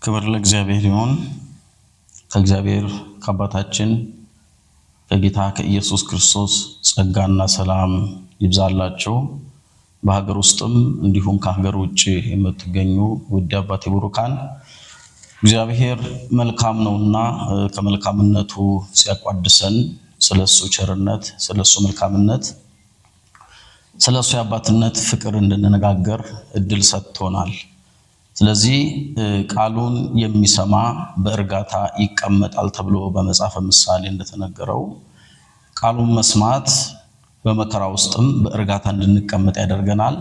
ክብር ለእግዚአብሔር ይሁን። ከእግዚአብሔር ከአባታችን ከጌታ ከኢየሱስ ክርስቶስ ጸጋና ሰላም ይብዛላችሁ። በሀገር ውስጥም እንዲሁም ከሀገር ውጭ የምትገኙ ውድ አባቴ ቡሩካን፣ እግዚአብሔር መልካም ነውና ከመልካምነቱ ሲያቋድሰን ስለሱ ቸርነት፣ ስለሱ መልካምነት፣ ስለሱ የአባትነት ፍቅር እንድንነጋገር እድል ሰጥቶናል። ስለዚህ ቃሉን የሚሰማ በእርጋታ ይቀመጣል ተብሎ በመጽሐፈ ምሳሌ እንደተነገረው ቃሉን መስማት በመከራ ውስጥም በእርጋታ እንድንቀመጥ ያደርገናል።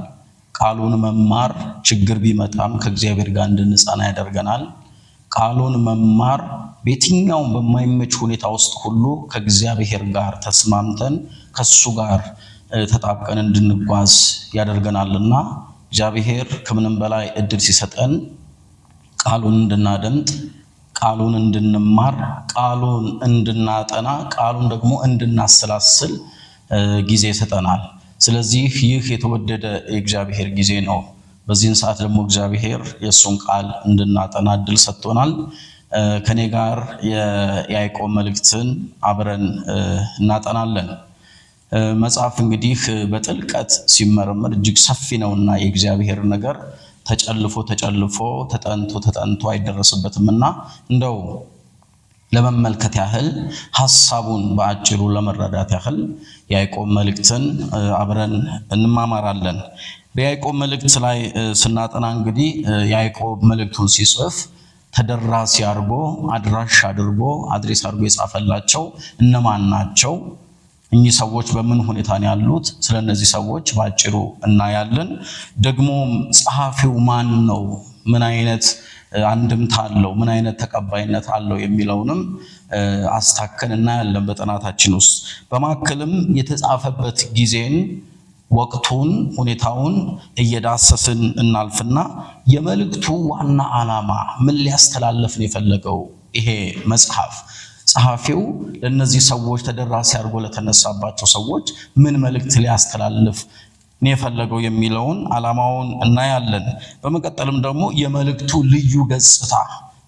ቃሉን መማር ችግር ቢመጣም ከእግዚአብሔር ጋር እንድንጸና ያደርገናል። ቃሉን መማር በየትኛውም በማይመች ሁኔታ ውስጥ ሁሉ ከእግዚአብሔር ጋር ተስማምተን ከሱ ጋር ተጣብቀን እንድንጓዝ ያደርገናልና እግዚአብሔር ከምንም በላይ እድል ሲሰጠን ቃሉን እንድናደምጥ፣ ቃሉን እንድንማር፣ ቃሉን እንድናጠና፣ ቃሉን ደግሞ እንድናሰላስል ጊዜ ይሰጠናል። ስለዚህ ይህ የተወደደ የእግዚአብሔር ጊዜ ነው። በዚህን ሰዓት ደግሞ እግዚአብሔር የእሱን ቃል እንድናጠና እድል ሰጥቶናል። ከኔ ጋር የያዕቆብ መልእክትን አብረን እናጠናለን። መጽሐፍ እንግዲህ በጥልቀት ሲመረመር እጅግ ሰፊ ነውና የእግዚአብሔር ነገር ተጨልፎ ተጨልፎ፣ ተጠንቶ ተጠንቶ አይደረስበትምና እንደው ለመመልከት ያህል፣ ሐሳቡን በአጭሩ ለመረዳት ያህል የያዕቆብ መልእክትን አብረን እንማማራለን። በያዕቆብ መልእክት ላይ ስናጠና እንግዲህ ያዕቆብ መልእክቱን ሲጽፍ ተደራሲ አድርጎ፣ አድራሽ አድርጎ፣ address አድርጎ የጻፈላቸው እነማን ናቸው? እኚህ ሰዎች በምን ሁኔታ ነው ያሉት? ስለ እነዚህ ሰዎች በአጭሩ እናያለን። ደግሞ ጸሐፊው ማን ነው? ምን አይነት አንድምታ አለው? ምን አይነት ተቀባይነት አለው? የሚለውንም አስታከን እናያለን በጥናታችን ውስጥ። በማከልም የተጻፈበት ጊዜን፣ ወቅቱን፣ ሁኔታውን እየዳሰስን እናልፍና የመልእክቱ ዋና ዓላማ፣ ምን ሊያስተላልፍ ነው የፈለገው ይሄ መጽሐፍ፣ ጸሐፊው ለእነዚህ ሰዎች፣ ተደራሲ አድርጎ ለተነሳባቸው ሰዎች ምን መልእክት ሊያስተላልፍ ነው የፈለገው የሚለውን ዓላማውን እናያለን። በመቀጠልም ደግሞ የመልእክቱ ልዩ ገጽታ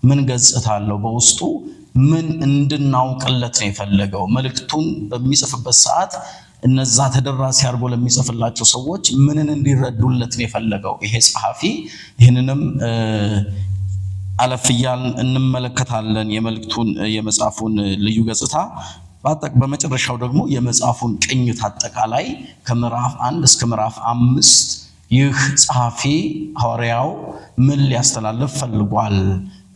ምን ገጽታ አለው? በውስጡ ምን እንድናውቅለት ነው የፈለገው? መልእክቱን በሚጽፍበት ሰዓት እነዛ ተደራሲ አድርጎ ለሚጽፍላቸው ሰዎች ምንን እንዲረዱለት ነው የፈለገው ይሄ ጸሐፊ? ይህንንም አለፍ እያልን እንመለከታለን፣ የመልእክቱን የመጽሐፉን ልዩ ገጽታ። በመጨረሻው ደግሞ የመጽሐፉን ቅኝት፣ አጠቃላይ ከምዕራፍ 1 እስከ ምዕራፍ 5 ይህ ጸሐፊ ሐዋርያው ምን ሊያስተላልፍ ፈልጓል?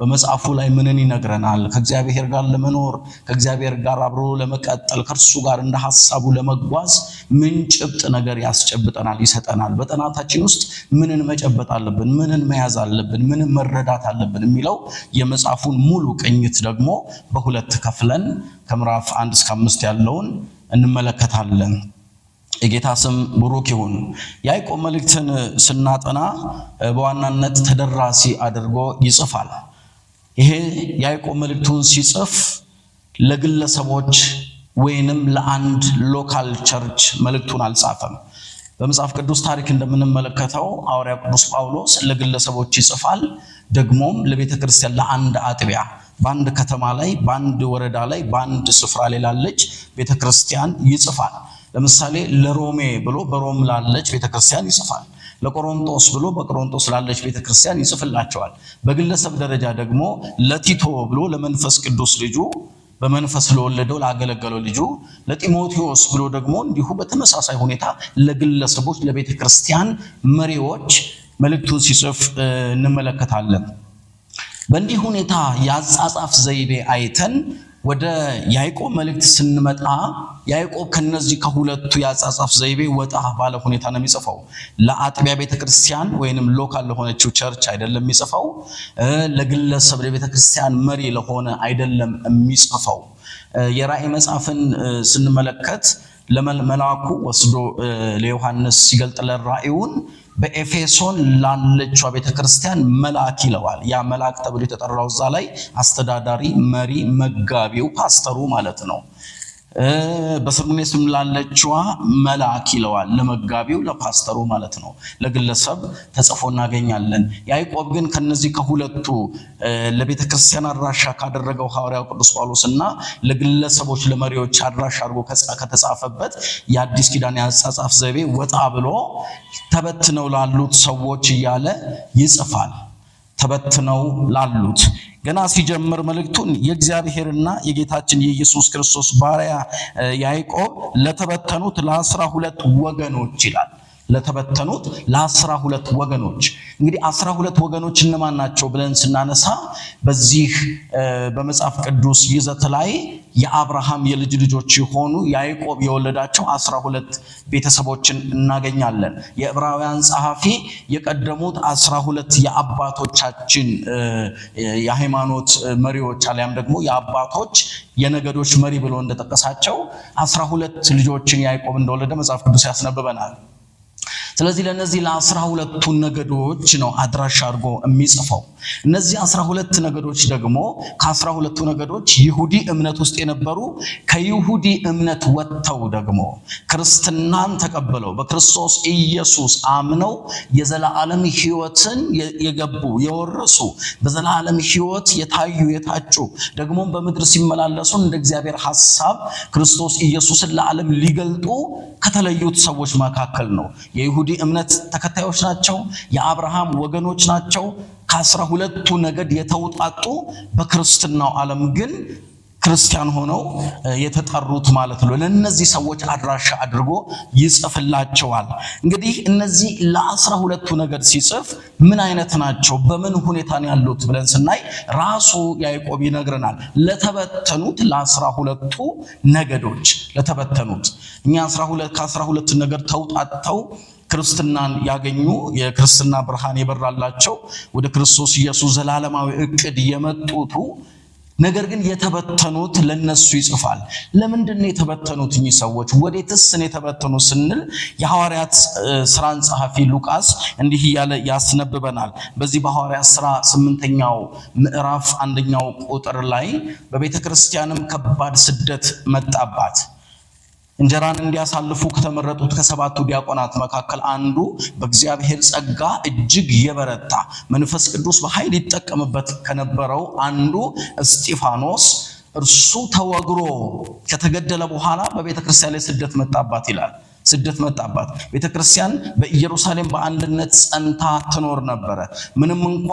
በመጽሐፉ ላይ ምንን ይነግረናል? ከእግዚአብሔር ጋር ለመኖር፣ ከእግዚአብሔር ጋር አብሮ ለመቀጠል፣ ከእርሱ ጋር እንደ ሐሳቡ ለመጓዝ ምን ጭብጥ ነገር ያስጨብጠናል፣ ይሰጠናል? በጥናታችን ውስጥ ምንን መጨበጥ አለብን? ምንን መያዝ አለብን? ምንን መረዳት አለብን? የሚለው የመጽሐፉን ሙሉ ቅኝት ደግሞ በሁለት ከፍለን ከምዕራፍ 1 እስከ 5 ያለውን እንመለከታለን። የጌታ ስም ብሩክ ይሁን። ያዕቆብ መልእክትን ስናጠና በዋናነት ተደራሲ አድርጎ ይጽፋል። ይሄ ያዕቆብ መልእክቱን ሲጽፍ ለግለሰቦች ወይንም ለአንድ local church መልእክቱን አልጻፈም። በመጽሐፍ ቅዱስ ታሪክ እንደምንመለከተው ሐዋርያ ቅዱስ ጳውሎስ ለግለሰቦች ይጽፋል፣ ደግሞም ለቤተ ክርስቲያን፣ ለአንድ አጥቢያ፣ በአንድ ከተማ ላይ፣ በአንድ ወረዳ ላይ፣ በአንድ ስፍራ ላይ ላለች ቤተ ክርስቲያን ይጽፋል። ለምሳሌ ለሮሜ ብሎ በሮም ላለች ቤተ ክርስቲያን ይጽፋል። ለቆሮንቶስ ብሎ በቆሮንቶስ ላለች ቤተክርስቲያን ይጽፍላቸዋል። በግለሰብ ደረጃ ደግሞ ለቲቶ ብሎ ለመንፈስ ቅዱስ ልጁ፣ በመንፈስ ለወለደው ላገለገለው ልጁ፣ ለጢሞቴዎስ ብሎ ደግሞ እንዲሁ በተመሳሳይ ሁኔታ ለግለሰቦች፣ ለቤተ ክርስቲያን መሪዎች መልእክቱን ሲጽፍ እንመለከታለን። በእንዲህ ሁኔታ የአጻጻፍ ዘይቤ አይተን ወደ ያዕቆብ መልእክት ስንመጣ ያዕቆብ ከነዚህ ከሁለቱ የአጻጻፍ ዘይቤ ወጣ ባለ ሁኔታ ነው የሚጽፈው። ለአጥቢያ ቤተክርስቲያን ወይንም local ለሆነችው church አይደለም የሚጽፈው። ለግለሰብ፣ ለቤተክርስቲያን መሪ ለሆነ አይደለም የሚጽፈው። የራእይ መጽሐፍን ስንመለከት ለመልአኩ ወስዶ ለዮሐንስ ሲገልጥለት ራእዩን በኤፌሶን ላለችዋ ቤተክርስቲያን መልአክ ይለዋል። ያ መልአክ ተብሎ የተጠራው እዛ ላይ አስተዳዳሪ፣ መሪ፣ መጋቢው፣ ፓስተሩ ማለት ነው። በሰምርኔስም ላለችዋ መልአክ ይለዋል። ለመጋቢው ለፓስተሩ ማለት ነው። ለግለሰብ ተጽፎ እናገኛለን። ያዕቆብ ግን ከነዚህ ከሁለቱ ለቤተ ክርስቲያን አድራሻ ካደረገው ሐዋርያው ቅዱስ ጳውሎስ እና ለግለሰቦች ለመሪዎች አድራሻ አድርጎ ከተጻፈበት የአዲስ ኪዳን የአጻጻፍ ዘይቤ ወጣ ብሎ ተበትነው ላሉት ሰዎች እያለ ይጽፋል። ተበትነው ላሉት ገና ሲጀምር መልእክቱን የእግዚአብሔርና የጌታችን የኢየሱስ ክርስቶስ ባሪያ ያዕቆብ ለተበተኑት ለ12 ወገኖች ይላል። ለተበተኑት ለ12 ወገኖች። እንግዲህ 12 ወገኖች እነማን ናቸው ብለን ስናነሳ በዚህ በመጽሐፍ ቅዱስ ይዘት ላይ የአብርሃም የልጅ ልጆች የሆኑ ያዕቆብ የወለዳቸው 12 ቤተሰቦችን እናገኛለን። የዕብራውያን ጸሐፊ የቀደሙት 12 የአባቶቻችን የሃይማኖት መሪዎች አሊያም ደግሞ የአባቶች የነገዶች መሪ ብሎ እንደጠቀሳቸው 12 ልጆችን ያዕቆብ እንደወለደ መጽሐፍ ቅዱስ ያስነብበናል። ስለዚህ ለነዚህ ለ12ቱ ነገዶች ነው አድራሻ አድርጎ የሚጽፈው። እነዚህ 12 ነገዶች ደግሞ ከ12ቱ ነገዶች ይሁዲ እምነት ውስጥ የነበሩ፣ ከይሁዲ እምነት ወጥተው ደግሞ ክርስትናን ተቀብለው በክርስቶስ ኢየሱስ አምነው የዘላለም ሕይወትን የገቡ የወረሱ፣ በዘላለም ሕይወት የታዩ የታጩ፣ ደግሞም በምድር ሲመላለሱ እንደ እግዚአብሔር ሐሳብ ክርስቶስ ኢየሱስን ለዓለም ሊገልጡ ከተለዩት ሰዎች መካከል ነው። የይሁዲ እምነት ተከታዮች ናቸው። የአብርሃም ወገኖች ናቸው። ከ12ቱ ነገድ የተውጣጡ፣ በክርስትናው ዓለም ግን ክርስቲያን ሆነው የተጠሩት ማለት ነው። ለእነዚህ ሰዎች አድራሻ አድርጎ ይጽፍላቸዋል። እንግዲህ እነዚህ ለ12ቱ ነገድ ሲጽፍ ምን አይነት ናቸው፣ በምን ሁኔታ ነው ያሉት ብለን ስናይ ራሱ ያዕቆብ ይነግረናል። ለተበተኑት ለ12ቱ ነገዶች፣ ለተበተኑት እኛ 12 ከ12 ነገድ ተውጣጥተው ክርስትናን ያገኙ፣ የክርስትና ብርሃን የበራላቸው፣ ወደ ክርስቶስ ኢየሱስ ዘላለማዊ እቅድ የመጡቱ ነገር ግን የተበተኑት ለነሱ ይጽፋል። ለምንድን ነው የተበተኑት እኚህ ሰዎች? ወዴትስ ነው የተበተኑት ስንል የሐዋርያት ስራን ጸሐፊ ሉቃስ እንዲህ እያለ ያስነብበናል። በዚህ በሐዋርያት ስራ 8ኛው ምዕራፍ 1ኛው ቁጥር ላይ በቤተ ክርስቲያንም ከባድ ስደት መጣባት። እንጀራን እንዲያሳልፉ ከተመረጡት ከሰባቱ ዲያቆናት መካከል አንዱ፣ በእግዚአብሔር ጸጋ እጅግ የበረታ፣ መንፈስ ቅዱስ በኃይል ይጠቀምበት ከነበረው አንዱ እስጢፋኖስ፣ እርሱ ተወግሮ ከተገደለ በኋላ በቤተ ክርስቲያን ላይ ስደት መጣባት ይላል። ስደት መጣባት። ቤተ ክርስቲያን በኢየሩሳሌም በአንድነት ጸንታ ትኖር ነበረ። ምንም እንኳ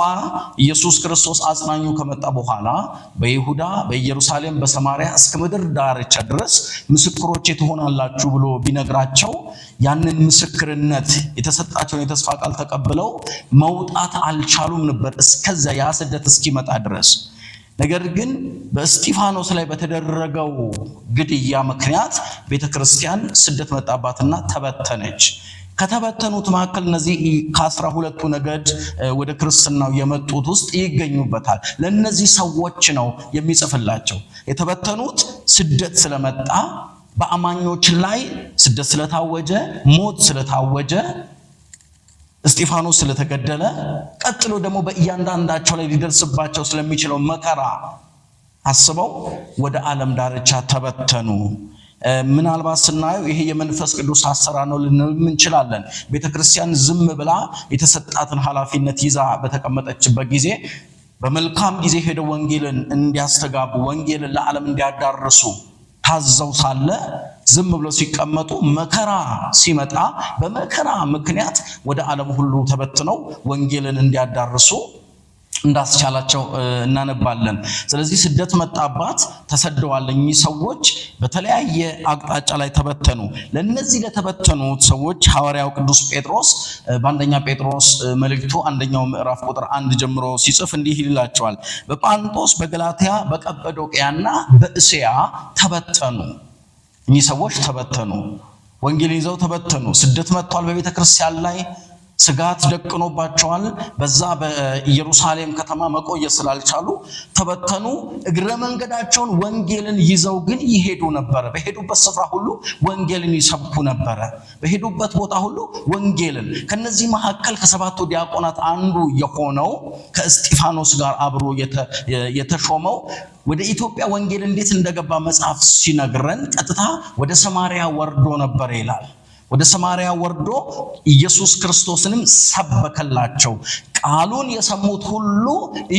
ኢየሱስ ክርስቶስ አጽናኙ ከመጣ በኋላ በይሁዳ፣ በኢየሩሳሌም፣ በሰማርያ እስከ ምድር ዳርቻ ድረስ ምስክሮቼ ትሆናላችሁ ብሎ ቢነግራቸው ያንን ምስክርነት የተሰጣቸውን የተስፋ ቃል ተቀብለው መውጣት አልቻሉም ነበር እስከዚያ ያ ስደት እስኪመጣ ድረስ። ነገር ግን በእስጢፋኖስ ላይ በተደረገው ግድያ ምክንያት ቤተ ክርስቲያን ስደት መጣባትና ተበተነች። ከተበተኑት መካከል እነዚህ ከ12ቱ ነገድ ወደ ክርስትናው የመጡት ውስጥ ይገኙበታል። ለእነዚህ ሰዎች ነው የሚጽፍላቸው። የተበተኑት ስደት ስለመጣ፣ በአማኞች ላይ ስደት ስለታወጀ፣ ሞት ስለታወጀ፣ እስጢፋኖስ ስለተገደለ፣ ቀጥሎ ደግሞ በእያንዳንዳቸው ላይ ሊደርስባቸው ስለሚችለው መከራ አስበው ወደ ዓለም ዳርቻ ተበተኑ። ምናልባት ስናየው ይሄ የመንፈስ ቅዱስ አሰራር ነው ልንልም እንችላለን። ቤተክርስቲያን ዝም ብላ የተሰጣትን ኃላፊነት ይዛ በተቀመጠችበት ጊዜ በመልካም ጊዜ ሄደው ወንጌልን እንዲያስተጋቡ፣ ወንጌልን ለዓለም እንዲያዳርሱ ታዘው ሳለ ዝም ብለው ሲቀመጡ መከራ ሲመጣ በመከራ ምክንያት ወደ ዓለም ሁሉ ተበትነው ወንጌልን እንዲያዳርሱ እንዳስቻላቸው እናነባለን። ስለዚህ ስደት መጣባት፣ ተሰደዋል። እኚህ ሰዎች በተለያየ አቅጣጫ ላይ ተበተኑ። ለነዚህ ለተበተኑት ሰዎች ሐዋርያው ቅዱስ ጴጥሮስ በአንደኛ ጴጥሮስ መልእክቱ አንደኛው ምዕራፍ ቁጥር 1 ጀምሮ ሲጽፍ እንዲህ ይላቸዋል። በጳንጦስ፣ በገላትያ፣ በቀጰዶቅያና በእስያ ተበተኑ። እኚህ ሰዎች ተበተኑ። ወንጌል ይዘው ተበተኑ። ስደት መጥቷል በቤተ ክርስቲያን ላይ። ስጋት ደቅኖባቸዋል። በዛ በኢየሩሳሌም ከተማ መቆየት ስላልቻሉ ተበተኑ። እግረ መንገዳቸውን ወንጌልን ይዘው ግን ይሄዱ ነበረ። በሄዱበት ስፍራ ሁሉ ወንጌልን ይሰብኩ ነበረ። በሄዱበት ቦታ ሁሉ ወንጌልን። ከነዚህ መካከል ከሰባቱ ዲያቆናት አንዱ የሆነው ከእስጢፋኖስ ጋር አብሮ የተሾመው ወደ ኢትዮጵያ ወንጌል እንዴት እንደገባ መጽሐፍ ሲነግረን ቀጥታ ወደ ሰማርያ ወርዶ ነበር ይላል። ወደ ሰማርያ ወርዶ ኢየሱስ ክርስቶስንም ሰበከላቸው። ቃሉን የሰሙት ሁሉ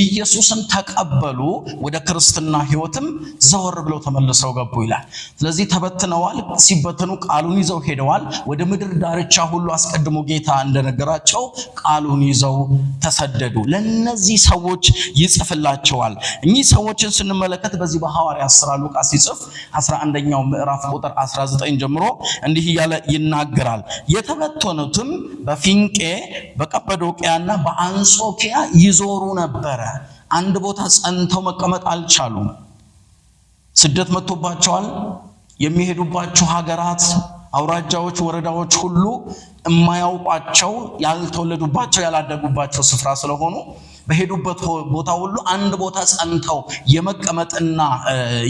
ኢየሱስን ተቀበሉ፣ ወደ ክርስትና ሕይወትም ዘወር ብለው ተመልሰው ገቡ ይላል። ስለዚህ ተበትነዋል። ሲበተኑ ቃሉን ይዘው ሄደዋል። ወደ ምድር ዳርቻ ሁሉ አስቀድሞ ጌታ እንደነገራቸው ቃሉን ይዘው ተሰደዱ። ለነዚህ ሰዎች ይጽፍላቸዋል። እኚህ ሰዎችን ስንመለከት በዚህ በሐዋርያት ሥራ ሉቃስ ሲጽፍ 11ኛው ምዕራፍ ቁጥር 19 ጀምሮ እንዲህ እያለ ይናገራል። የተበተኑትም በፊንቄ በቀጰዶቅያና በአንጾኪያ ይዞሩ ነበረ። አንድ ቦታ ጸንተው መቀመጥ አልቻሉም። ስደት መጥቶባቸዋል። የሚሄዱባቸው ሀገራት፣ አውራጃዎች፣ ወረዳዎች ሁሉ የማያውቋቸው፣ ያልተወለዱባቸው፣ ያላደጉባቸው ስፍራ ስለሆኑ በሄዱበት ቦታ ሁሉ አንድ ቦታ ጸንተው የመቀመጥና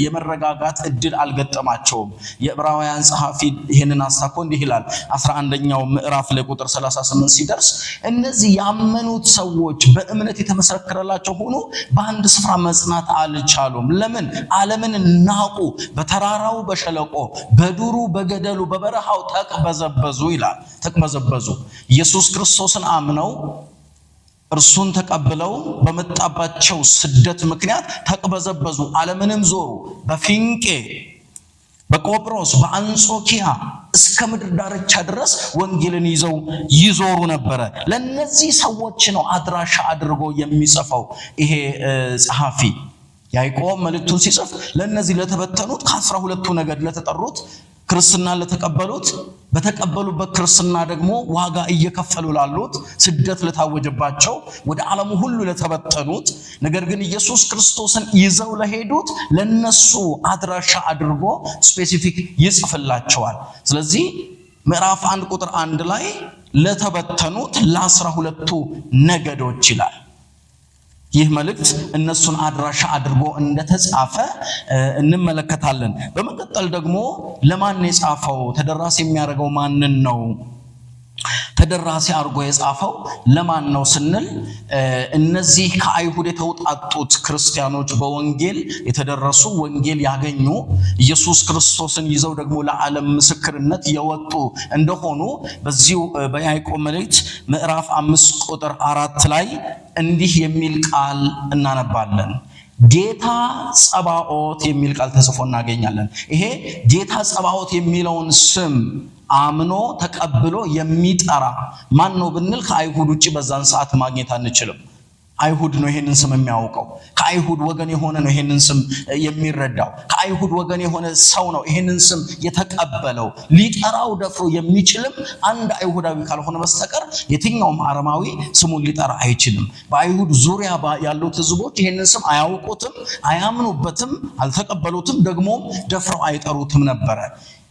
የመረጋጋት እድል አልገጠማቸውም። የዕብራውያን ጸሐፊ ይህንን አስታኮ እንዲህ ይላል። 11ኛው ምዕራፍ ላይ ቁጥር 38 ሲደርስ እነዚህ ያመኑት ሰዎች በእምነት የተመሰከረላቸው ሆኖ በአንድ ስፍራ መጽናት አልቻሉም። ለምን? ዓለምን ናቁ። በተራራው በሸለቆ በዱሩ በገደሉ በበረሃው ተቅበዘበዙ ይላል። ተቅበዘበዙ። ኢየሱስ ክርስቶስን አምነው እርሱን ተቀብለው በመጣባቸው ስደት ምክንያት ተቅበዘበዙ። ዓለምንም ዞሩ። በፊንቄ፣ በቆጵሮስ፣ በአንጾኪያ እስከ ምድር ዳርቻ ድረስ ወንጌልን ይዘው ይዞሩ ነበረ። ለነዚህ ሰዎች ነው አድራሻ አድርጎ የሚጽፈው ይሄ ጸሐፊ። ያዕቆብ መልእክቱን ሲጽፍ ለነዚህ ለተበተኑት፣ ከ12ቱ ነገድ ለተጠሩት፣ ክርስትና ለተቀበሉት፣ በተቀበሉበት ክርስትና ደግሞ ዋጋ እየከፈሉ ላሉት፣ ስደት ለታወጀባቸው፣ ወደ ዓለሙ ሁሉ ለተበተኑት፣ ነገር ግን ኢየሱስ ክርስቶስን ይዘው ለሄዱት ለነሱ አድራሻ አድርጎ specific ይጽፍላቸዋል። ስለዚህ ምዕራፍ 1 ቁጥር 1 ላይ ለተበተኑት ለ12ቱ ነገዶች ይላል። ይህ መልእክት እነሱን አድራሻ አድርጎ እንደተጻፈ እንመለከታለን። በመቀጠል ደግሞ ለማን የጻፈው፣ ተደራሲ የሚያደርገው ማንን ነው? ተደራሲ አድርጎ የጻፈው ለማን ነው ስንል እነዚህ ከአይሁድ የተውጣጡት ክርስቲያኖች፣ በወንጌል የተደረሱ፣ ወንጌል ያገኙ፣ ኢየሱስ ክርስቶስን ይዘው ደግሞ ለዓለም ምስክርነት የወጡ እንደሆኑ በዚሁ በያዕቆብ መልእክት ምዕራፍ 5 ቁጥር 4 ላይ እንዲህ የሚል ቃል እናነባለን። ጌታ ጸባኦት የሚል ቃል ተጽፎ እናገኛለን። ይሄ ጌታ ጸባኦት የሚለውን ስም አምኖ ተቀብሎ የሚጠራ ማን ነው ብንል ከአይሁድ ውጭ በዛን ሰዓት ማግኘት አንችልም። አይሁድ ነው ይሄንን ስም የሚያውቀው። ከአይሁድ ወገን የሆነ ነው ይሄንን ስም የሚረዳው። ከአይሁድ ወገን የሆነ ሰው ነው ይሄንን ስም የተቀበለው። ሊጠራው ደፍሮ የሚችልም አንድ አይሁዳዊ ካልሆነ በስተቀር የትኛውም አረማዊ ስሙን ሊጠራ አይችልም። በአይሁድ ዙሪያ ያሉት ሕዝቦች ይሄንን ስም አያውቁትም፣ አያምኑበትም፣ አልተቀበሉትም፣ ደግሞም ደፍረው አይጠሩትም ነበረ።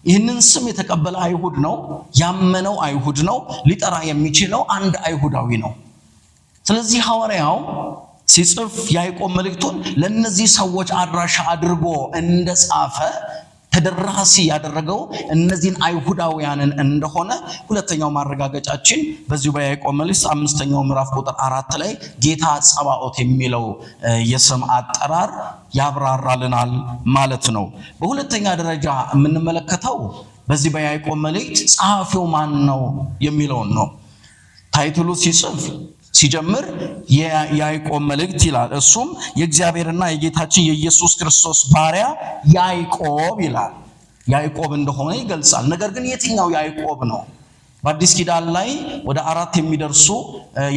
ይህንን ስም የተቀበለ አይሁድ ነው፣ ያመነው አይሁድ ነው፣ ሊጠራ የሚችለው አንድ አይሁዳዊ ነው። ስለዚህ ሐዋርያው ሲጽፍ ያዕቆብ መልእክቱን ለእነዚህ ሰዎች አድራሻ አድርጎ እንደጻፈ፣ ተደራሲ ያደረገው እነዚህን አይሁዳውያንን እንደሆነ ሁለተኛው ማረጋገጫችን በዚሁ በያዕቆብ መልእክት 5ኛው ምዕራፍ ቁጥር 4 ላይ ጌታ ጸባኦት የሚለው የስም አጠራር ያብራራልናል ማለት ነው። በሁለተኛ ደረጃ የምንመለከተው በዚህ በያዕቆብ መልእክት ጸሐፊው ማን ነው የሚለውን ነው። ታይትሉ ሲጽፍ ሲጀምር የያዕቆብ መልእክት ይላል። እሱም የእግዚአብሔርና የጌታችን የኢየሱስ ክርስቶስ ባሪያ ያዕቆብ ይላል። ያዕቆብ እንደሆነ ይገልጻል። ነገር ግን የትኛው ያዕቆብ ነው? በአዲስ ኪዳን ላይ ወደ አራት የሚደርሱ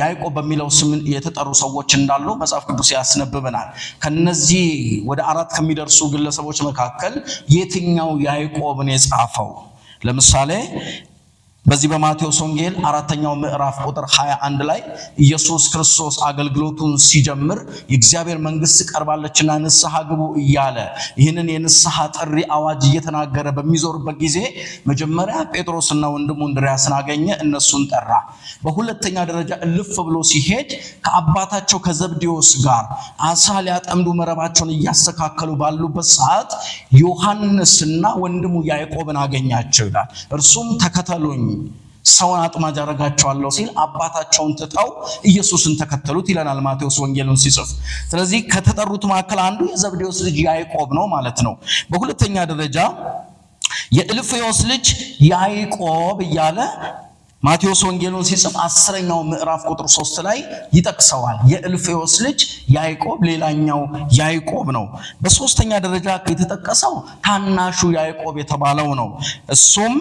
ያዕቆብ በሚለው ስም የተጠሩ ሰዎች እንዳሉ መጽሐፍ ቅዱስ ያስነብበናል። ከነዚህ ወደ አራት ከሚደርሱ ግለሰቦች መካከል የትኛው ያዕቆብን የጻፈው? ለምሳሌ በዚህ በማቴዎስ ወንጌል 4ኛው ምዕራፍ ቁጥር 21 ላይ ኢየሱስ ክርስቶስ አገልግሎቱን ሲጀምር የእግዚአብሔር መንግሥት ቀርባለችና ንስሐ ግቡ እያለ ይህንን የንስሐ ጥሪ አዋጅ እየተናገረ በሚዞርበት ጊዜ መጀመሪያ ጴጥሮስና ወንድሙ እንድርያስን አገኘ፣ እነሱን ጠራ። በሁለተኛ ደረጃ እልፍ ብሎ ሲሄድ ከአባታቸው ከዘብዴዎስ ጋር አሳ ሊያጠምዱ መረባቸውን እያስተካከሉ ባሉበት ሰዓት ዮሐንስና ወንድሙ ያዕቆብን አገኛቸው ይላል። እርሱም ተከተሉኝ ሰውን አጥማጅ አደርጋቸዋለሁ ሲል አባታቸውን ትተው ኢየሱስን ተከተሉት ይለናል ማቴዎስ ወንጌሉን ሲጽፍ። ስለዚህ ከተጠሩት መካከል አንዱ የዘብዴዎስ ልጅ ያዕቆብ ነው ማለት ነው። በሁለተኛ ደረጃ የእልፍዮስ ልጅ ያዕቆብ እያለ ማቴዎስ ወንጌሉን ሲጽፍ 10ኛው ምዕራፍ ቁጥር 3 ላይ ይጠቅሰዋል። የእልፍዮስ ልጅ ያዕቆብ ሌላኛው ያዕቆብ ነው። በሶስተኛ ደረጃ የተጠቀሰው ታናሹ ያዕቆብ የተባለው ነው። እሱም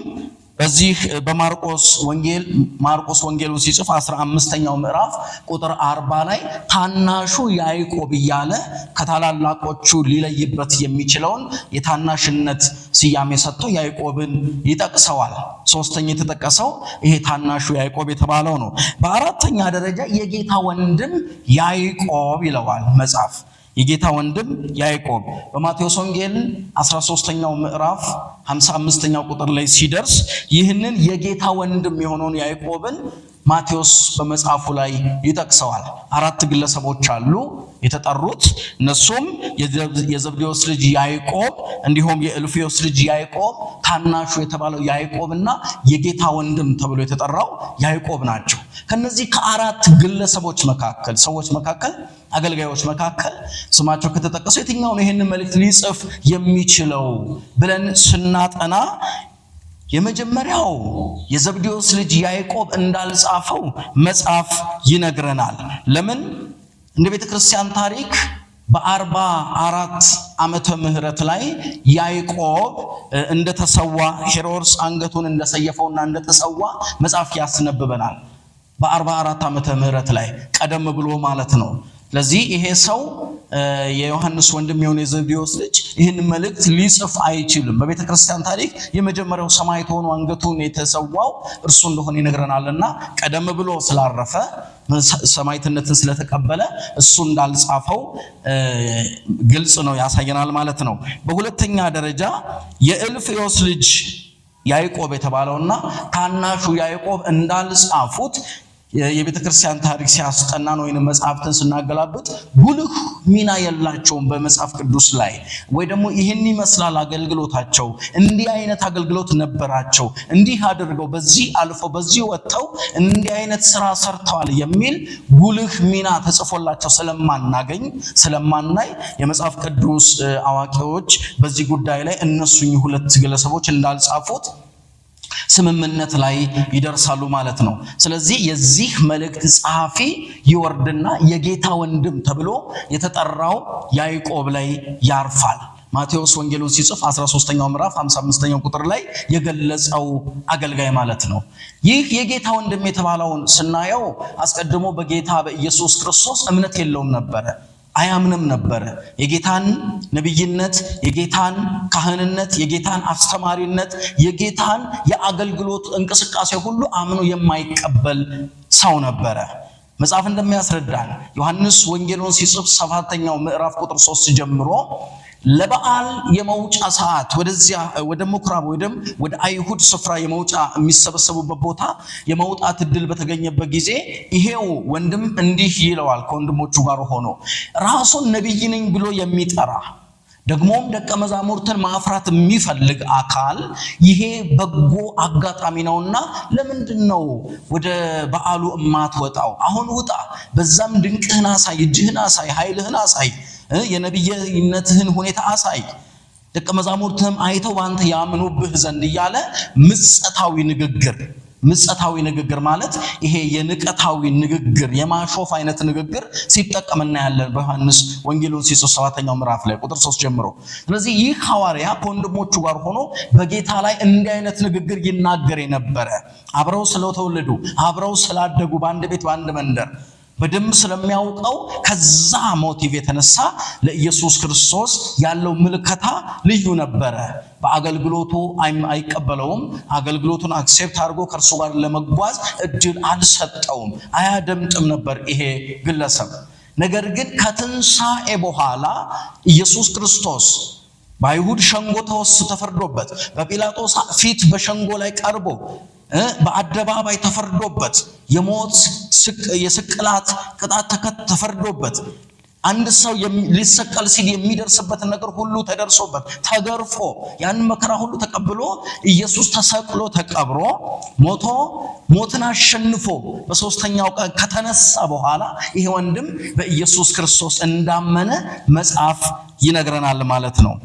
በዚህ በማርቆስ ወንጌል ማርቆስ ወንጌሉን ሲጽፍ 15ኛው ምዕራፍ ቁጥር 40 ላይ ታናሹ ያዕቆብ እያለ ከታላላቆቹ ሊለይበት የሚችለውን የታናሽነት ስያሜ ሰጥቶ ያዕቆብን ይጠቅሰዋል። ሶስተኛ የተጠቀሰው ይሄ ታናሹ ያዕቆብ የተባለው ነው። በአራተኛ ደረጃ የጌታ ወንድም ያዕቆብ ይለዋል መጽሐፍ። የጌታ ወንድም ያዕቆብ በማቴዎስ ወንጌል 13ኛው ምዕራፍ 55ኛው ቁጥር ላይ ሲደርስ ይህንን የጌታ ወንድም የሆነውን ያዕቆብን ማቴዎስ በመጽሐፉ ላይ ይጠቅሰዋል። አራት ግለሰቦች አሉ የተጠሩት። እነሱም የዘብዴዎስ ልጅ ያዕቆብ፣ እንዲሁም የእልፍዮስ ልጅ ያዕቆብ፣ ታናሹ የተባለው ያዕቆብና የጌታ ወንድም ተብሎ የተጠራው ያዕቆብ ናቸው። ከነዚህ ከአራት ግለሰቦች መካከል፣ ሰዎች መካከል፣ አገልጋዮች መካከል ስማቸው ከተጠቀሰው የትኛው ነው ይህንን መልእክት ሊጽፍ የሚችለው ብለን ስናጠና የመጀመሪያው የዘብዴዎስ ልጅ ያዕቆብ እንዳልጻፈው መጽሐፍ ይነግረናል። ለምን? እንደ ቤተ ክርስቲያን ታሪክ በ44 ዓመተ ምህረት ላይ ያዕቆብ እንደተሰዋ፣ ሄሮድስ አንገቱን እንደሰየፈውና እንደተሰዋ መጽሐፍ ያስነብበናል። በ44 ዓመተ ምህረት ላይ ቀደም ብሎ ማለት ነው። ስለዚህ ይሄ ሰው የዮሐንስ ወንድም የሆነ የዘብዴዎስ ልጅ ይህን መልእክት ሊጽፍ አይችልም። በቤተ ክርስቲያን ታሪክ የመጀመሪያው ሰማዕት ሆኖ አንገቱን የተሰዋው እርሱ እንደሆነ ይነግረናልና ቀደም ብሎ ስላረፈ፣ ሰማዕትነትን ስለተቀበለ እሱ እንዳልጻፈው ግልጽ ነው፣ ያሳየናል ማለት ነው። በሁለተኛ ደረጃ የእልፍዮስ ልጅ ያዕቆብ የተባለውና ታናሹ ያዕቆብ እንዳልጻፉት የቤተ ክርስቲያን ታሪክ ሲያስጠናን ወይንም መጽሐፍትን ስናገላብጥ ጉልህ ሚና የላቸውም በመጽሐፍ ቅዱስ ላይ፣ ወይ ደግሞ ይህን ይመስላል አገልግሎታቸው፣ እንዲህ አይነት አገልግሎት ነበራቸው፣ እንዲህ አድርገው በዚህ አልፈው በዚህ ወጥተው እንዲህ አይነት ስራ ሰርተዋል የሚል ጉልህ ሚና ተጽፎላቸው ስለማናገኝ ስለማናይ የመጽሐፍ ቅዱስ አዋቂዎች በዚህ ጉዳይ ላይ እነሱ ሁለት ግለሰቦች እንዳልጻፉት ስምምነት ላይ ይደርሳሉ ማለት ነው። ስለዚህ የዚህ መልእክት ጸሐፊ ይወርድና የጌታ ወንድም ተብሎ የተጠራው ያዕቆብ ላይ ያርፋል። ማቴዎስ ወንጌሉን ሲጽፍ 13ኛው ምዕራፍ 55ኛው ቁጥር ላይ የገለጸው አገልጋይ ማለት ነው። ይህ የጌታ ወንድም የተባለውን ስናየው አስቀድሞ በጌታ በኢየሱስ ክርስቶስ እምነት የለውም ነበረ። አያምንም ነበረ። የጌታን ነቢይነት፣ የጌታን ካህንነት፣ የጌታን አስተማሪነት፣ የጌታን የአገልግሎት እንቅስቃሴ ሁሉ አምኖ የማይቀበል ሰው ነበረ። መጽሐፍ እንደሚያስረዳን ዮሐንስ ወንጌሉን ሲጽፍ 7ኛው ምዕራፍ ቁጥር 3 ጀምሮ ለበዓል የመውጫ ሰዓት ወደዚያ ወደ ምኩራብ ወይም ወደ አይሁድ ስፍራ የመውጫ የሚሰበሰቡበት ቦታ የመውጣት እድል በተገኘበት ጊዜ ይሄው ወንድም እንዲህ ይለዋል፣ ከወንድሞቹ ጋር ሆኖ ራሱን ነቢይ ነኝ ብሎ የሚጠራ ደግሞም ደቀ መዛሙርትን ማፍራት የሚፈልግ አካል ይሄ በጎ አጋጣሚ ነውና ለምንድን ነው ወደ በዓሉ እማትወጣው? አሁን ውጣ፣ በዛም ድንቅህን አሳይ፣ እጅህን አሳይ፣ ኃይልህን አሳይ፣ የነቢይነትህን ሁኔታ አሳይ፣ ደቀ መዛሙርትህም አይተው በአንተ ያምኑብህ ዘንድ እያለ ምጸታዊ ንግግር፣ ምጸታዊ ንግግር ማለት ይሄ የንቀታዊ ንግግር፣ የማሾፍ አይነት ንግግር ሲጠቀም እናያለን በዮሐንስ ወንጌሉን ሲጽፍ 7ኛው ምዕራፍ ላይ ቁጥር 3 ጀምሮ። ስለዚህ ይህ ሐዋርያ ከወንድሞቹ ጋር ሆኖ በጌታ ላይ እንዲህ አይነት ንግግር ይናገር የነበረ፣ አብረው ስለተወለዱ፣ አብረው ስላደጉ፣ በአንድ ቤት በአንድ መንደር በደንብ ስለሚያውቀው ከዛ motive የተነሳ ለኢየሱስ ክርስቶስ ያለው ምልከታ ልዩ ነበረ። በአገልግሎቱ አይቀበለውም። አገልግሎቱን accept አድርጎ ከእርሱ ጋር ለመጓዝ እድል አልሰጠውም። አያደምጥም ነበር ይሄ ግለሰብ። ነገር ግን ከትንሣኤ በኋላ ኢየሱስ ክርስቶስ በአይሁድ ሸንጎ ተፈርዶበት፣ በጲላጦስ ፊት በሸንጎ ላይ ቀርቦ፣ በአደባባይ ተፈርዶበት፣ የሞት የስቅላት ቅጣት ተፈርዶበት፣ አንድ ሰው ሊሰቀል ሲል የሚደርስበትን ነገር ሁሉ ተደርሶበት፣ ተገርፎ፣ ያንን መከራ ሁሉ ተቀብሎ፣ ኢየሱስ ተሰቅሎ፣ ተቀብሮ፣ ሞቶ፣ ሞትን አሸንፎ በሶስተኛው ቀን ከተነሳ በኋላ ይሄ ወንድም በኢየሱስ ክርስቶስ እንዳመነ መጽሐፍ ይነግረናል ማለት ነው።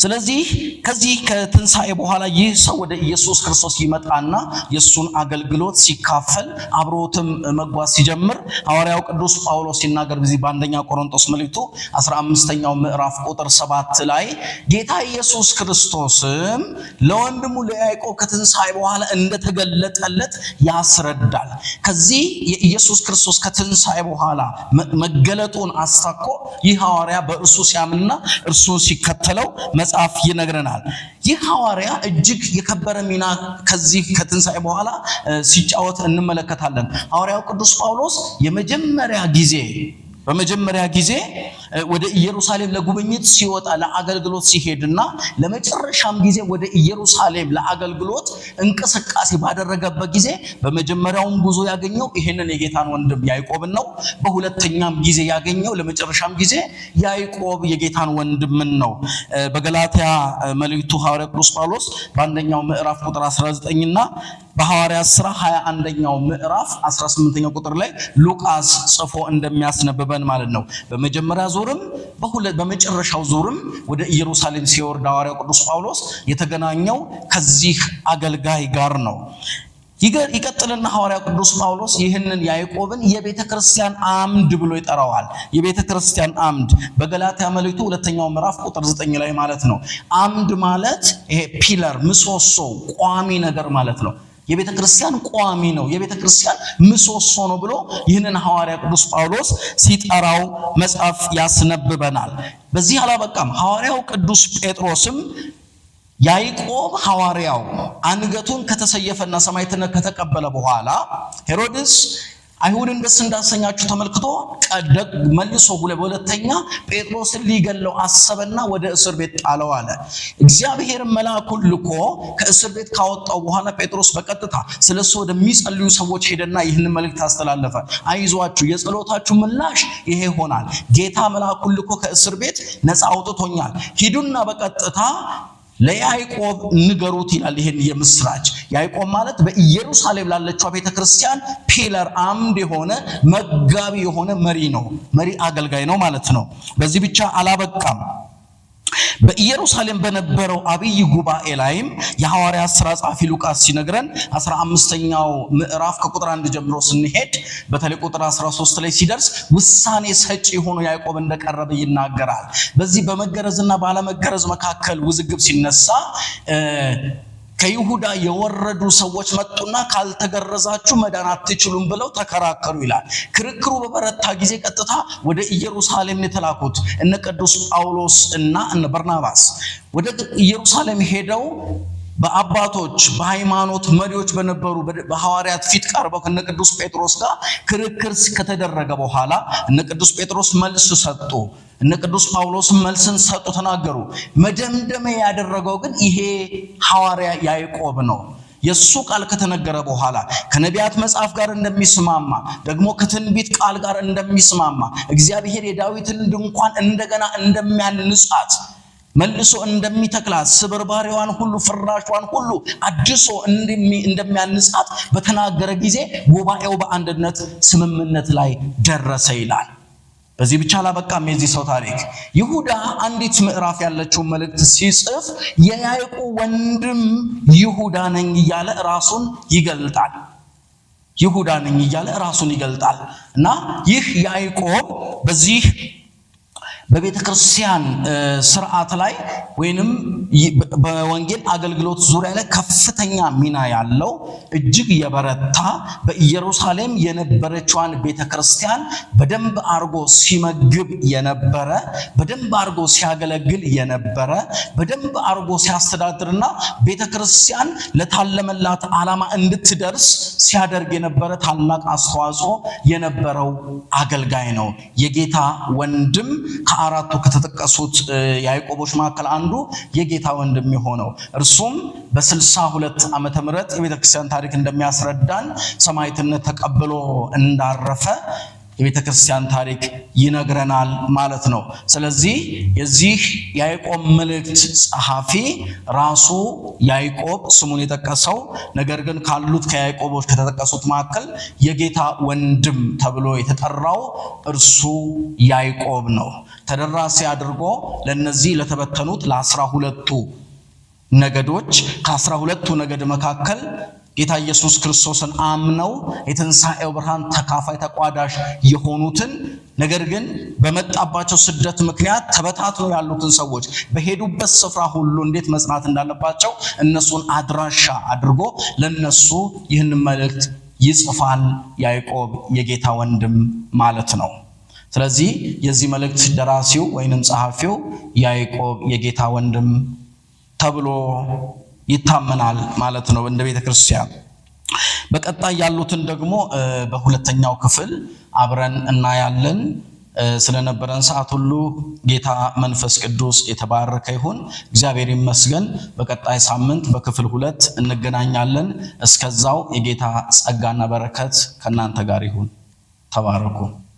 ስለዚህ ከዚህ ከትንሣኤ በኋላ ይህ ሰው ወደ ኢየሱስ ክርስቶስ ይመጣና የእሱን አገልግሎት ሲካፈል፣ አብሮትም መጓዝ ሲጀምር፣ ሐዋርያው ቅዱስ ጳውሎስ ሲናገር በዚህ በአንደኛ ቆሮንቶስ መልእክቱ 15ኛው ምዕራፍ ቁጥር 7 ላይ ጌታ ኢየሱስ ክርስቶስም ለወንድሙ ለያዕቆብ ከትንሣኤ በኋላ እንደተገለጠለት ያስረዳል። ከዚህ የኢየሱስ ክርስቶስ ከትንሣኤ በኋላ መገለጡን አስታኮ ይህ ሐዋርያ በእርሱ ሲያምንና እርሱን ሲከተለው መጽሐፍ ይነግረናል። ይህ ሐዋርያ እጅግ የከበረ ሚና ከዚህ ከትንሣኤ በኋላ ሲጫወት እንመለከታለን። ሐዋርያው ቅዱስ ጳውሎስ የመጀመሪያ ጊዜ በመጀመሪያ ጊዜ ወደ ኢየሩሳሌም ለጉብኝት ሲወጣ፣ ለአገልግሎት ሲሄድና ለመጨረሻም ጊዜ ወደ ኢየሩሳሌም ለአገልግሎት እንቅስቃሴ ባደረገበት ጊዜ በመጀመሪያውም ጉዞ ያገኘው ይሄንን የጌታን ወንድም ያዕቆብን ነው። በሁለተኛም ጊዜ ያገኘው፣ ለመጨረሻም ጊዜ ያዕቆብ የጌታን ወንድምን ነው። በገላትያ መልእክቱ ሐዋርያ ቅዱስ ጳውሎስ በአንደኛው ምዕራፍ ቁጥር 19 እና በሐዋርያት ሥራ 21ኛው ምዕራፍ 18ኛው ቁጥር ላይ ሉቃስ ጽፎ እንደሚያስነብበን ማለት ነው። በመጀመሪያ ዙርም በመጨረሻው ዙርም ወደ ኢየሩሳሌም ሲወርድ ሐዋርያው ቅዱስ ጳውሎስ የተገናኘው ከዚህ አገልጋይ ጋር ነው። ይቀጥልና ሐዋርያው ቅዱስ ጳውሎስ ይህንን ያዕቆብን የቤተ ክርስቲያን አምድ ብሎ ይጠራዋል። የቤተ ክርስቲያን አምድ በገላትያ መልእክቱ ሁለተኛው ምዕራፍ ቁጥር 9 ላይ ማለት ነው። አምድ ማለት ይሄ pillar፣ ምሰሶ፣ ቋሚ ነገር ማለት ነው። የቤተ ክርስቲያን ቋሚ ነው፣ የቤተ ክርስቲያን ምሰሶ ነው ብሎ ይህንን ሐዋርያ ቅዱስ ጳውሎስ ሲጠራው መጽሐፍ ያስነብበናል። በዚህ አላበቃም። ሐዋርያው ቅዱስ ጴጥሮስም ያዕቆብ ሐዋርያው አንገቱን ከተሰየፈና ሰማዕትነት ከተቀበለ በኋላ ሄሮድስ አይሁድን ደስ እንዳሰኛችሁ ተመልክቶ መልሶ በሁለተኛ ጴጥሮስን ሊገለው አሰበና ወደ እስር ቤት ጣለው አለ። እግዚአብሔር መልአኩን ልኮ ከእስር ቤት ካወጣው በኋላ ጴጥሮስ በቀጥታ ስለሱ ወደሚጸልዩ ሰዎች ሄደና ይህንን መልእክት አስተላለፈ። አይዟችሁ፣ የጸሎታችሁ ምላሽ ይሄ ይሆናል። ጌታ መልአኩን ልኮ ከእስር ቤት ነፃ አውጥቶኛል። ሂዱና በቀጥታ ለያዕቆብ ንገሩት ይላል። ይሄን የምስራች ያዕቆብ ማለት በኢየሩሳሌም ላለችው ቤተ ክርስቲያን pillar፣ አምድ የሆነ፣ መጋቢ የሆነ መሪ ነው። መሪ አገልጋይ ነው ማለት ነው። በዚህ ብቻ አላበቃም። በኢየሩሳሌም በነበረው አብይ ጉባኤ ላይም የሐዋርያት ሥራ ጸሐፊ ሉቃስ ሲነግረን 15ኛው ምዕራፍ ከቁጥር 1 ጀምሮ ስንሄድ በተለይ ቁጥር 13 ላይ ሲደርስ ውሳኔ ሰጪ ሆኖ ያዕቆብ እንደቀረበ ይናገራል። በዚህ በመገረዝና ባለመገረዝ መካከል ውዝግብ ሲነሳ ከይሁዳ የወረዱ ሰዎች መጡና ካልተገረዛችሁ መዳን አትችሉም ብለው ተከራከሩ ይላል። ክርክሩ በበረታ ጊዜ ቀጥታ ወደ ኢየሩሳሌም የተላኩት እነ ቅዱስ ጳውሎስ እና እነ በርናባስ ወደ ኢየሩሳሌም ሄደው በአባቶች፣ በሃይማኖት መሪዎች በነበሩ በሐዋርያት ፊት ቀርበው ከነ ቅዱስ ጴጥሮስ ጋር ክርክር ከተደረገ በኋላ እነ ቅዱስ ጴጥሮስ መልስ ሰጡ። እነ ቅዱስ ጳውሎስ መልስን ሰጡ፣ ተናገሩ። መደምደሚያ ያደረገው ግን ይሄ ሐዋርያ ያዕቆብ ነው። የሱ ቃል ከተነገረ በኋላ ከነቢያት መጽሐፍ ጋር እንደሚስማማ፣ ደግሞ ከትንቢት ቃል ጋር እንደሚስማማ፣ እግዚአብሔር የዳዊትን ድንኳን እንደገና እንደሚያንጻት፣ መልሶ እንደሚተክላት፣ ስብርባሪዋን ሁሉ ፍራሿን ሁሉ አድሶ እንደሚያንጻት በተናገረ ጊዜ ጉባኤው በአንድነት ስምምነት ላይ ደረሰ ይላል። በዚህ ብቻ አላበቃም የዚህ ሰው ታሪክ። ይሁዳ አንዲት ምዕራፍ ያለችውን መልእክት ሲጽፍ የያዕቆብ ወንድም ይሁዳ ነኝ እያለ ራሱን ይገልጣል። ይሁዳ ነኝ እያለ ራሱን ይገልጣል እና ይህ ያዕቆብ በዚህ በቤተ ክርስቲያን ስርዓት ላይ ወይንም በወንጌል አገልግሎት ዙሪያ ላይ ከፍተኛ ሚና ያለው፣ እጅግ የበረታ፣ በኢየሩሳሌም የነበረችዋን ቤተ ክርስቲያን በደንብ አርጎ ሲመግብ የነበረ፣ በደንብ አርጎ ሲያገለግል የነበረ፣ በደንብ አርጎ ሲያስተዳድርና ቤተ ክርስቲያን ለታለመላት ዓላማ እንድትደርስ ሲያደርግ የነበረ፣ ታላቅ አስተዋጽኦ የነበረው አገልጋይ ነው። የጌታ ወንድም፣ ከአራቱ ከተጠቀሱት ያዕቆቦች መካከል አንዱ የጌታ ወንድም የሆነው፣ እርሱም በ62 ዓመተ ምህረት የቤተ ክርስቲያን ታሪክ እንደሚያስረዳን ሰማዕትነት ተቀብሎ እንዳረፈ የቤተ ክርስቲያን ታሪክ ይነግረናል ማለት ነው። ስለዚህ የዚህ ያዕቆብ መልእክት ጸሐፊ ራሱ ያዕቆብ ስሙን የጠቀሰው፣ ነገር ግን ካሉት ከያዕቆቦች ከተጠቀሱት መካከል የጌታ ወንድም ተብሎ የተጠራው እርሱ ያዕቆብ ነው። ተደራሲ አድርጎ ለነዚህ ለተበተኑት ለ12ቱ ነገዶች፣ ከ12ቱ ነገድ መካከል ጌታ ኢየሱስ ክርስቶስን አምነው የትንሣኤው ብርሃን ተካፋይ ተቋዳሽ የሆኑትን፣ ነገር ግን በመጣባቸው ስደት ምክንያት ተበታትነው ያሉትን ሰዎች በሄዱበት ስፍራ ሁሉ እንዴት መጽናት እንዳለባቸው እነሱን አድራሻ አድርጎ ለነሱ ይህንን መልእክት ይጽፋል። ያዕቆብ የጌታ ወንድም ማለት ነው። ስለዚህ የዚህ መልእክት ደራሲው ወይንም ጸሐፊው ያዕቆብ የጌታ ወንድም ተብሎ ይታመናል ማለት ነው እንደ ቤተ ክርስቲያን። በቀጣይ ያሉትን ደግሞ በሁለተኛው ክፍል አብረን እናያለን። ስለነበረን ሰዓት ሁሉ ጌታ መንፈስ ቅዱስ የተባረከ ይሁን። እግዚአብሔር ይመስገን። በቀጣይ ሳምንት በክፍል 2 እንገናኛለን። እስከዛው የጌታ ጸጋና በረከት ከእናንተ ጋር ይሁን። ተባረኩ።